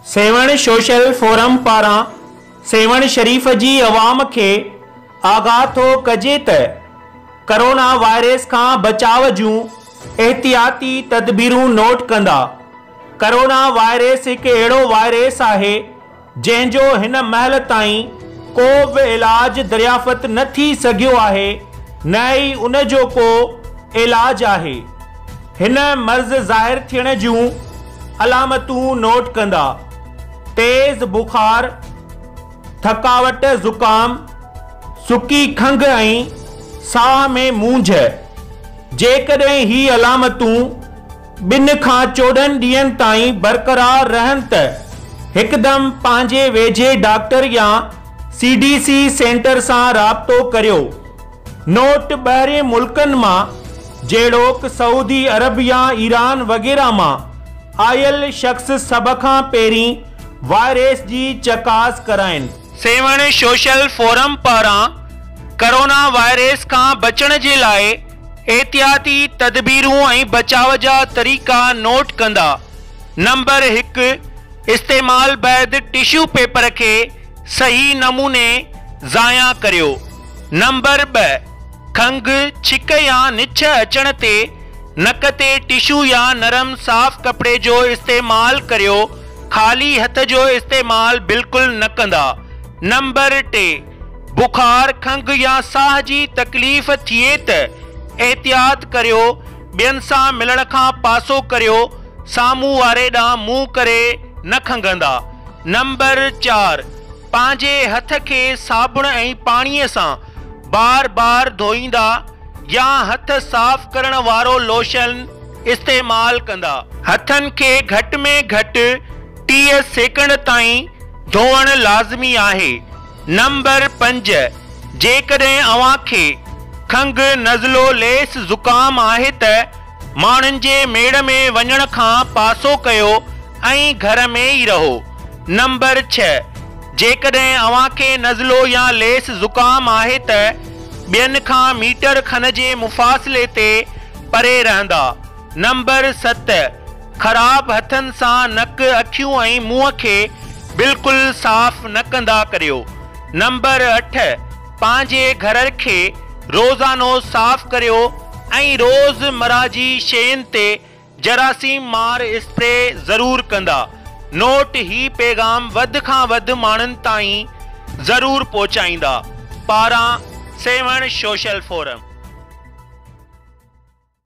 Sehwan social forum پاران سيوهڻ شريف جي عوام کي آگاهه ٿو ڪجي ته ڪرونا وائرس کان بچاء جون احتياطي تدبيرون نوٽ ڪندا. ڪرونا وائرس هڪ اهڙو وائرس آهي جنهن جو هن مهل تائين ڪو به علاج دريافت نه ٿي سگهيو آهي نه ئي ان جو ڪو علاج آهي. هن مرض ظاهر ٿيڻ جون علامتون نوٽ ڪندا. تيز بخار، ٿڪاوٽ، زڪام، سڪي کنگهه ۽ ساهه ۾ مونجهه. جيڪڏهن هي علامتون 2 کان 14 ڏينهن تائين برقرار رهن ته هڪدم پنهنجي ويجهي ڊاڪٽر يا سي ڊي سي سينٽر سان رابطو ڪريو. نوٽ ٻاهرين ملڪن مان جهڙوڪ سعودي عرب يا ايران وغيره مان آيل شخص سڀ کان پهرين وائرس جي چڪاس ڪرائين. سيوهڻ سوشل فورم پاران ڪرونا وائرس کان بچڻ جي لاء احتياطي تدبيرون ۽ بچاء جا طريقا نوٽ ڪندا. نمبر 1، استعمال بعد ٽشو پيپر کي صحيح نموني ضايع ڪريو. نمبر 2، کنگهه، ڇڪ يا نڇ اچڻ تي نڪ تي ٽشو يا نرم صاف ڪپڙي جو استعمال ڪريو، خالي هٿ جو استعمال بلڪل نه ڪندا. نمبر 3، بخار، کنگهه يا ساهه جي تڪليف ٿئي ته احتياط ڪريو، ٻين سان ملڻ کان پاسو ڪريو، سامهون واري ڏانهن منهن ڪري نه کنگهندا. نمبر 4، پنهنجي هٿ کي صابڻ ۽ پاڻيء سان بار بار ڌوئيندا يا هٿ صاف ڪرڻ وارو لوشن استعمال ڪندا. هٿن کي گهٽ ۾ گهٽ 30 سيڪنڊ تائين ڌوئڻ لازمي آهي. نمبر 5، جيڪڏهن اوهان کي کنگهه، نزلو، ليس، زڪام آهي ته ماڻهن جي ميڙ ۾ وڃڻ کان پاسو ڪيو ۽ گهر ۾ ئي رهو. نمبر 6، جيڪڏهن اوهان کي نزلو يا ليس زڪام آهي ته ٻين کان ميٽر کن جي مفاصلي تي پري رهندا. نمبر 7، خراب هٿن سان نڪ، اکيون ۽ منهن کي بلڪل صاف نه ڪندا ڪريو. نمبر 8، پنهنجي گهر کي روزانو صاف ڪريو ۽ روز مره جي شين تي جراثيم مار اسپري ضرور ڪندا. نوٽ، هي پيغام وڌ کان وڌ ماڻهن تائين ضرور پهچائيندا. پاران سيوهڻ سوشل فورم.